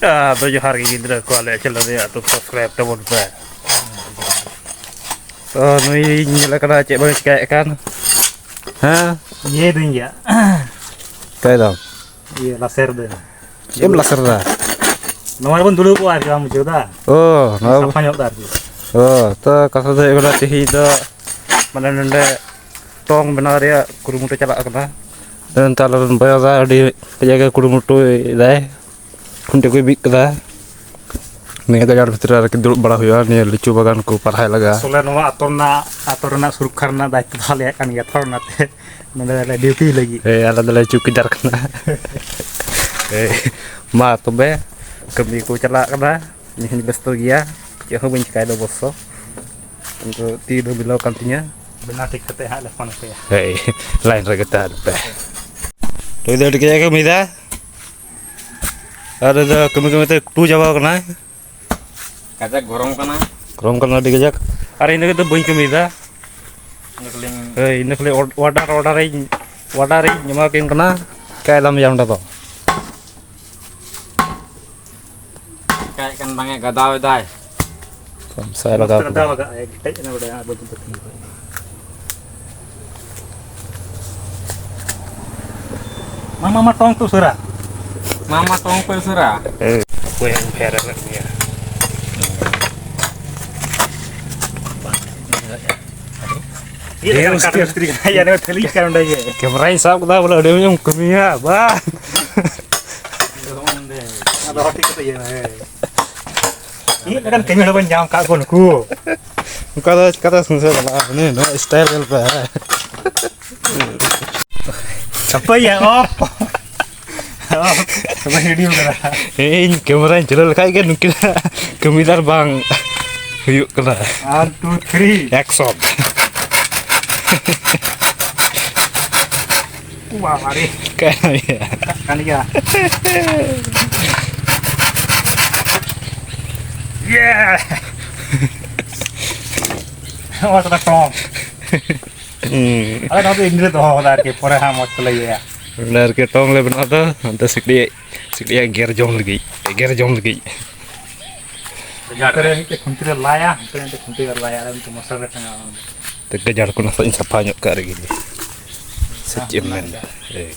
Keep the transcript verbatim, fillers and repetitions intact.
ᱟᱫᱚ ᱡᱚᱦᱟᱨ ᱜᱮ ᱜᱤᱫᱽᱨᱟᱹ ᱠᱚ, ᱟᱞᱮ channel ᱨᱮ ᱟᱹᱛᱩ subscribe ᱛᱟᱵᱚᱱ ᱯᱮ᱾ ᱛᱚ ᱱᱩᱭ ᱧᱮᱞ ᱠᱟᱱᱟ ᱪᱮᱫ ᱵᱟᱝ ᱪᱤᱠᱟᱹᱭᱮᱫ ᱠᱟᱱ? ᱦᱮᱸ? ᱤᱭᱟᱹᱭ ᱫᱟᱹᱧ ᱜᱮᱭᱟ᱾ ᱪᱤᱠᱟᱹᱭ ᱫᱟᱢ? ᱤᱭᱟᱹ, ᱞᱟᱥᱮᱨ ᱫᱟᱹᱧ᱾ ᱪᱮᱫ ᱮᱢ ᱞᱟᱥᱮᱨ ᱫᱟ? ᱱᱚᱣᱟ ᱨᱮᱵᱚᱱ ᱫᱩᱲᱩᱵ ᱠᱚᱜᱼᱟ ᱟᱨᱠᱤ, ᱵᱟᱢ ᱵᱩᱡᱷᱟᱹᱣ ᱫᱟ? ᱚ, ᱱᱚᱣᱟ ᱥᱟᱯᱷᱟ ᱧᱚᱜ ᱫᱟ ᱟᱨᱠᱤ᱾ ᱚ, ᱛᱚ ᱠᱟᱛᱷᱟ ᱫᱚ ᱦᱩᱭᱩᱜ ᱠᱟᱱᱟ, ᱛᱮᱦᱮᱧ ᱫᱚ ᱢᱟᱱᱮ ᱱᱚᱰᱮ ᱴᱚᱝ ᱵᱮᱱᱟᱣ ᱨᱮᱭᱟᱜ ᱠᱩᱨᱩᱢᱩᱴᱩ ᱪᱟᱞᱟᱜ ᱠᱟᱱᱟ᱾ ᱱᱚᱱᱛᱮ ᱟᱞᱮ ᱨᱮᱱ ᱵᱚᱭᱦᱟ ᱫᱚ ᱟᱹᱰᱤ ᱠᱟᱡᱟᱠ ᱜᱮ ᱠᱩᱨᱩᱢᱩᱴᱩᱭᱮᱫᱟᱭ, ᱠᱷᱩᱱᱴᱤ ᱠᱚᱭ ᱵᱤᱫ ᱠᱟᱫᱟ᱾ ᱱᱤᱭᱟᱹ ᱜᱟᱡᱟᱲ ᱵᱷᱤᱛᱨᱤ ᱨᱮ ᱟᱨᱠᱤ ᱫᱩᱲᱩᱵ ᱵᱟᱲᱟ ᱦᱩᱭᱩᱜᱼᱟ, ᱱᱤᱭᱟᱹ ᱞᱤᱪᱩ ᱵᱟᱜᱟᱱ ᱠᱚ ᱯᱟᱨᱦᱟᱭ ᱞᱟᱜᱟ᱾ ᱟᱥᱚᱞᱮ ᱱᱚᱣᱟ ᱟᱛᱳ ᱨᱮᱱᱟᱜ, ᱟᱛᱳ ᱨᱮᱱᱟᱜ ᱥᱩᱨᱚᱠᱠᱷᱟ ᱨᱮᱱᱟᱜ ᱫᱟᱭᱤᱛᱛᱚ ᱫᱚ ᱟᱞᱮᱭᱟᱜ ᱠᱟᱱ ᱜᱮᱭᱟ ᱛᱷᱚ, ᱚᱱᱟᱛᱮ ᱱᱚᱰᱮ ᱞᱮ duty ᱞᱟᱹᱜᱤᱫ᱾ ᱦᱮᱸ, ᱟᱞᱮ ᱫᱚᱞᱮ ᱪᱩᱠᱤᱫᱟᱨ ᱠᱟᱱᱟ᱾ ᱦᱮᱸ, ᱢᱟ ᱛᱚᱵᱮ, ᱠᱟᱹᱢᱤ ᱠᱚ ᱪᱟᱞᱟᱜ ᱠᱟᱱᱟ, ᱤᱧ ᱦᱚᱸᱧ ᱵᱮᱥᱛᱚ ᱜᱮᱭᱟ, ᱪᱮᱫ ᱦᱚᱸ ᱵᱟᱹᱧ ᱪᱤᱠᱟᱭᱮᱫᱟ ᱚᱵᱚᱥᱥᱚ᱾ ᱠᱤᱱᱛᱩ ᱛᱤ ᱫᱚ ᱵᱤᱞᱟᱹᱣ ᱠᱟᱱ ᱛᱤᱧᱟᱹ᱾ ᱵᱮᱱᱟᱣ ᱴᱷᱤᱠ ᱠᱟᱛᱮ ᱦᱟᱸᱜ ᱞᱮ ᱯᱷᱳᱱ ᱟᱯᱮᱭᱟ᱾ ᱦᱮᱸ, ᱞᱟᱭᱤᱱ ᱨᱮᱜᱮ ᱛᱟᱦᱮᱱ ᱯᱮ᱾ ᱛᱚ, ᱤᱧ ᱫᱚ ᱟᱹᱰᱤ ᱠᱟᱡᱟᱠ ᱮ ᱠᱟᱹᱢᱤᱭᱮᱫᱟ᱾ ᱟᱨ ᱤᱧ ᱫᱚ ᱠᱟᱹᱢᱤ ᱠᱟᱹᱢᱤ ᱛᱮ ᱠᱩᱴᱩ ᱪᱟᱵᱟᱣ ᱠᱟᱱᱟᱭ᱾ ᱠᱟᱡᱟᱠ ᱜᱚᱨᱚᱢ ᱠᱟᱱᱟ᱾ ᱜᱚᱨᱚᱢ ᱠᱟᱱᱟ ᱟᱹᱰᱤ ᱠᱟᱡᱟᱠ᱾ ᱟᱨ ᱤᱧ ᱫᱚ ᱠᱤᱱᱛᱩ ᱵᱟᱹᱧ ᱠᱟᱹᱢᱤᱭᱮᱫᱟ᱾ ᱤᱧ ᱫᱚ ᱠᱷᱟᱹᱞᱤᱧ ᱦᱳᱭ, ᱤᱧ ᱫᱚ ᱠᱷᱟᱹᱞᱤ ᱚᱰ-, order, order ᱤᱧ, order ᱤᱧ ᱮᱢᱟ ᱠᱤᱱ ᱠᱟᱱᱟ᱾ ᱪᱤᱠᱟᱭ ᱫᱟᱢ ᱭᱟ ᱚᱸᱰᱮ ᱫᱚ? ᱪᱤᱠᱟᱭᱮᱫ ᱠᱟᱱ ᱵᱟᱝ ᱮ ᱜᱟᱫᱟᱣ ᱮᱫᱟᱭ᱾ ᱥᱟᱭ ᱞᱟᱜᱟᱣ ᱢᱟᱥᱴᱟᱨ ᱠᱮᱫᱟ᱾ ᱫᱟᱣ ᱟᱠᱟᱫ ᱟᱭ, ᱠᱮᱴᱮᱡ ᱮᱱᱟ ᱵᱟᱰᱟᱭ, ᱟᱨ ᱵᱟᱹᱧ ᱵᱟᱹᱠᱤ ᱠᱟᱫᱟ᱾ ᱢᱟ, ᱢᱟ, ᱢᱟ, ᱴᱚᱝ ᱠᱚ ᱩᱥᱟᱹᱨᱟ᱾ ᱢᱟ, ᱢᱟ, ᱴᱚᱝ ᱠᱚ ᱩᱥᱟᱹᱨᱟ᱾ ᱦᱮᱸ᱾ ᱚᱠᱚᱭ ᱮᱢ ᱯᱷᱮᱨ ᱟᱠᱟᱫ ᱢᱮᱭᱟ? ᱤᱭᱟᱹ ᱞᱮᱠᱟᱱ ᱠᱟᱴ ᱢᱤᱥᱛᱨᱤ ᱠᱟᱱᱟᱭ, ᱭᱟ, ᱱᱚᱣᱟ ᱛᱷᱟᱹᱞᱤ ᱠᱟᱱ ᱚᱸᱰᱮ ᱜᱮ᱾ ᱠᱮᱢᱨᱟᱧ ᱥᱟᱵ ᱠᱮᱫᱟ, ᱵᱚᱞᱮ, ᱟᱹᱰᱤ ᱢᱚᱡᱽ ᱮᱢ ᱠᱟᱹᱢᱤᱭᱟ, ᱵᱟ᱾ ᱟᱫᱚ ᱦᱚᱸ ᱴᱷᱤᱠ ᱠᱟᱛᱮ ᱤᱭᱟᱹ ᱢᱮ, ᱦᱮᱸ᱾ ᱢᱤᱫ ᱞᱮᱠᱟᱱ ᱠᱟᱹᱢᱤ ᱦᱚᱲ ᱵᱚᱱ ᱧᱟᱢ ᱠᱟᱜ ᱠᱚ ᱱᱩᱠᱩ᱾ ᱚᱱᱠᱟ ᱫᱚ ᱪᱤᱠᱟᱹᱛᱮ ᱥᱚᱝᱥᱟᱨ ᱪᱟᱞᱟᱜᱼᱟ? ᱦᱟᱹᱱᱤ ᱱᱩᱭ style ᱧᱮᱞ ᱯᱮ᱾ ᱪᱷᱟᱯᱟᱹᱭᱟ, off᱾ Off᱾ ᱵᱟᱹᱧ ᱦᱤᱲᱤᱧ ᱠᱟᱫᱟ᱾ ᱤᱧ ᱠᱮᱢᱮᱨᱟᱧ ᱪᱟᱹᱞᱩ ᱞᱮᱠᱷᱟᱡ ᱜᱮ ᱱᱩᱠᱤᱱᱟᱜ ᱠᱟᱹᱢᱤ ᱫᱚ ᱟᱨ ᱵᱟᱝ ᱦᱩᱭᱩᱜ ᱠᱟᱱᱟ᱾ One, two, three. Action᱾ ᱵᱟᱵᱟᱨᱮ᱾ ᱠᱟᱱ ᱜᱮᱭᱟ᱾ ᱠᱟᱱ ᱜᱮᱭᱟ᱾ ᱤᱭᱮ! ᱱᱚᱣᱟ ᱠᱚᱫᱚ ᱴᱚᱝ᱾ ᱦᱩᱸ᱾ ᱟᱞᱮ ᱱᱚᱣᱟ ᱫᱚ ᱤᱱᱰᱤ ᱨᱮ ᱫᱚᱦᱚ ᱠᱟᱫᱟ ᱟᱨᱠᱤ, ᱯᱚᱨᱮ ᱦᱟᱸᱜ ᱢᱚᱡᱽ ᱛᱮᱞᱮ ᱤᱭᱟᱹᱭᱟ᱾ ᱱᱚᱰᱮ ᱟᱨᱠᱤ ᱴᱚᱝ ᱞᱮ ᱵᱮᱱᱟᱣ ᱮᱫᱟ, ᱚᱱᱛᱮ ᱥᱤᱠᱲᱤᱡ ᱥᱤᱠᱲᱤᱡ ᱜᱮᱨ ᱡᱚᱢ ᱞᱟᱹᱜᱤᱫ, ᱜᱮᱨ ᱡᱚᱢ ᱞᱟᱹᱜᱤᱫ᱾ ᱦᱟᱱᱛᱮ ᱨᱮ ᱢᱤᱫᱴᱮᱡ ᱠᱷᱩᱱᱴᱤ ᱞᱮ ᱞᱟᱭᱟ, ᱦᱟᱱᱛᱮ ᱨᱮ ᱢᱤᱫᱴᱮᱡ ᱠᱷᱩᱱᱴᱤ ᱞᱮ ᱞᱟᱭᱟ, ᱟᱨ ᱢᱤᱫᱴᱮᱡ ᱢᱚᱥᱟᱨᱤ ᱞᱮ ᱴᱟᱸᱜᱟᱣᱟ᱾ ᱛᱮ ᱜᱟᱡᱟᱲ ᱠᱚ ᱱᱟᱥᱮ ᱤᱧ ᱥᱟᱯᱷᱟ ᱧᱚᱜ ᱠᱟᱜ ᱨᱮᱜᱮ᱾ ᱥᱮ ᱪᱮᱫ ᱮᱢ ᱢᱮᱱᱫᱟ? ᱦᱮᱸ᱾